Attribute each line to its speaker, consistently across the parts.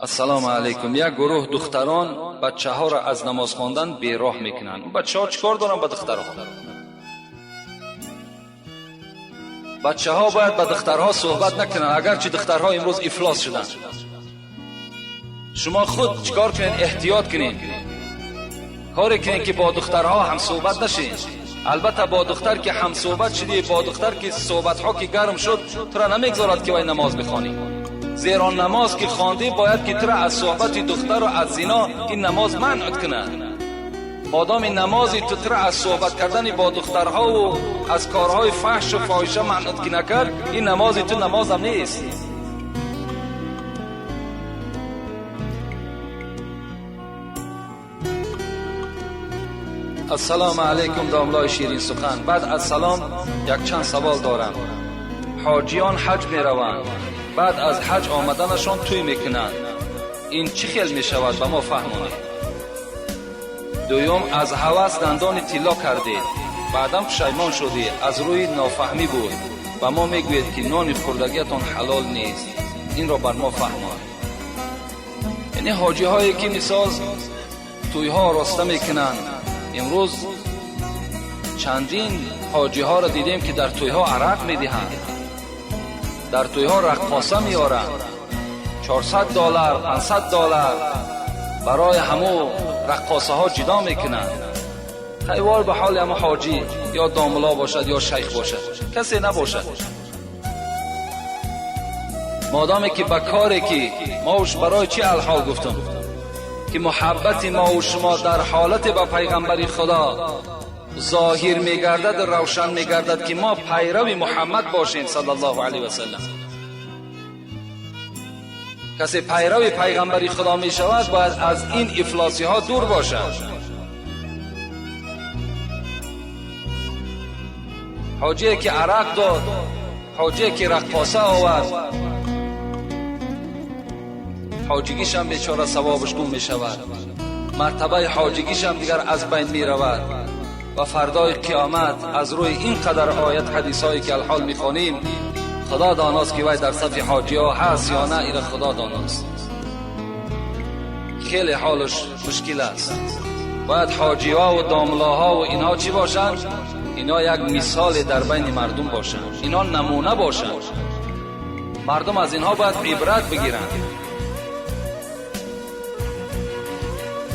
Speaker 1: Ассалому алайкум. Як гурӯҳ духтарон бачаҳоро аз намоз хондан бероҳ мекунанд. Бачаҳо чӣ кор доранд ба духтарон? Бачаҳо бояд ба духтарҳо суҳбат накунанд, агарчи духтарҳо имрӯз ифлос шуданд. Шумо худ чӣ кор кунед? Эҳтиёт кунед, коре кунед, ки бо духтарҳо ҳамсуҳбат нашед. Албатта, бо духтар ки ҳамсуҳбат шудӣ, бо духтар ки суҳбатҳо ки гарм шуд, тура намегзорад, ки вай намоз бихонӣ. Зеро намоз ки хондӣ, бояд ки тура аз суҳбати духтару аз зино ин намоз манъ кунад. Модоми намози ту тура аз суҳбат кардани бо духтарҳову аз корҳои фаҳшу фоҳиша манъ ки накард, ин намози ту намозам нест. Ассалому алайкум, домлои ширин сухан. Баъд аз салом якчанд савол дорам. Ҳоҷиён ҳаҷ мераванд, баъд аз ҳаҷ омаданашон тӯй мекунанд. Ин чӣ хел мешавад, ба мо фаҳмонед. Дуюм, аз ҳавас дандони тилло кардед, баъдан пушаймон шудӣ, аз рӯи нофаҳмӣ буд. Ба мо мегӯед, ки нони хӯрдагиятон ҳалол нест. Инро бар мо фаҳмонед. Яъне ҳоҷиҳое ки, мисол, тӯйҳо ороста мекунанд. Имрӯз чандин ҳоҷиҳоро дидем, ки дар тӯйҳо арақ медиҳанд, дар тӯйҳо раққоса меоранд. 400 доллар, 500 доллар барои ҳамун раққосаҳо ҷудо мекунанд. Хайвор ба ҳоли ҳамун ҳоҷӣ, ё домуло бошад, ё шайх бошад, касе набошад. Модоме ки ба коре ки мауш барои чӣ алҳол гуфтам, ки муҳаббати мову шумо дар ҳолате ба пайғамбари Худо зоҳир мегардад, равшан мегардад, ки мо пайрави Муҳаммад бошем, саллаллоҳу алайҳи васаллам. Касе пайрави пайғамбари Худо мешавад, бояд аз ин ифлосиҳо дур бошад. Ҳоҷие ки арақ дод, ҳоҷие ки раққоса овард, ҳоҷигишам бечора савобаш гум мешавад, мартабаи ҳоҷигишам дигар аз байн меравад. Ва фардои қиёмат аз рӯи ин қадар оят, ҳадисҳое ки алҳол мехонем, Худо доност, ки вай дар сафи ҳоҷиҳо ҳаст ё на. Ира Худо доност. Хеле ҳолаш мушкил аст. Бояд ҳоҷиҳову домлоҳову инҳо чӣ бошанд? Инҳо як мисоле дар байни мардум бошанд, инҳо намуна бошанд. Мардум аз инҳо бояд ибрат бигиранд.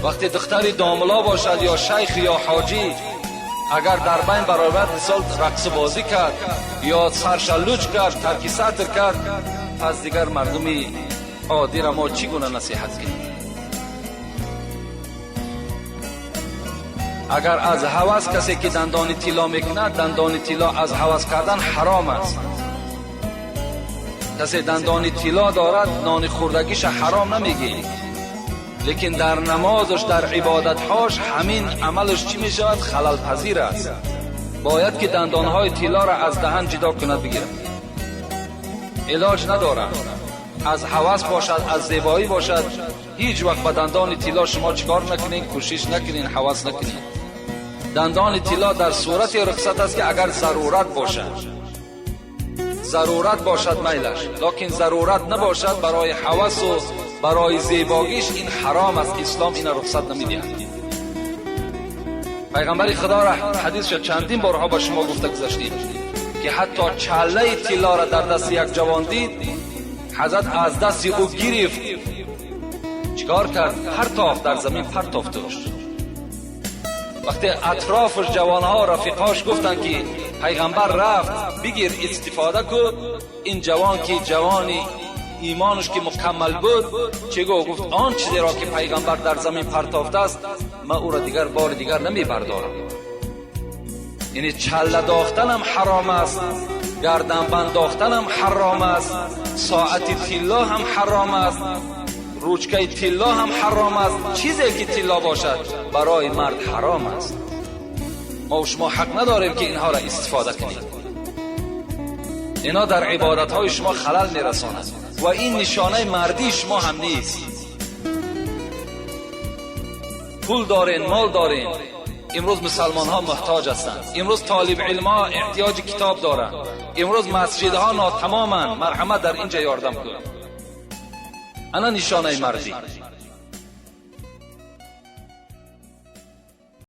Speaker 1: Вақте духтари домло бошад, ё шайх, ё ҳоҷӣ, агар дар байн баробар, мисол, рақсу бозӣ кард ё сарша луч кард, тарки сатр кард, пас дигар мардуми оддира мо чӣ гуна насиҳат кунем? Агар аз ҳавас касе ки дандони тилло мекунад, дандони тилло аз ҳавас кардан ҳаром аст. Касе дандони тилло дорад, нони хӯрдагиша ҳаром намегӣ, лекин дар намозаш, дар ибодатҳош ҳамин амалаш чӣ мешавад? Халалпазир аст. Бояд ки дандонҳои тиллоро аз даҳан ҷудо кунад, бигирад. Илоҷ надорад. Аз ҳавас бошад, аз зебоӣ бошад, ҳеҷ вақт ба дандони тилло шумо чӣ кор накунед? Кӯшиш накунед, ҳавас накунед. Дандони тилло дар сурати рухсат аст, ки агар зарурат бошад. Зарурат бошад, майлаш, лекин зарурат набошад, барои ҳавасу барои зебогиш ин ҳаром аст. Ислом ина рухсат намедиҳад. Пайғамбари Худоро ҳадисша чандин борҳо ба шумо гуфта гузаштем, ки ҳатто чаллаи тиллоро дар дасти як ҷавон дид, ҳазрат аз дасти ӯ гирифт, чикор кард? Партофт, дар замин партофтуш. Вақте атрофаш ҷавонҳо, рафиқҳош гуфтанд, ки пайғамбар рафт, бигир, истифода кун, ин ҷавон, ки ҷавони имонаш ки мукаммал буд, чӣ гуфт? Гуфт: «Он чизеро ки пайғамбар дар замин партофтааст, ман ӯро дигар бори дигар намебардорам». Яъне чалла дохтанам ҳаром аст, гарданбанд дохтанам ҳаром аст, соати тилло ҳам ҳаром аст, ручкаи тилло ҳам ҳаром аст. Чизе ки тилло бошад, барои мард ҳаром аст. Мо шумо ҳақ надорем, ки инҳоро истифода кунем. Инҳо дар ибодатҳои шумо халал мерасонад ва ин нишонаи мардии шумо ҳам нест. Пул дорен, мол дорен. Имрӯз мусалмонҳо муҳтоҷ ҳастанд, имрӯз толиб илмҳо эҳтиёҷи китоб доранд, имрӯз масҷидҳо нотамоманд. Марҳамат, дар ин ҷа ёрдам кун. Ана нишонаи мардӣ.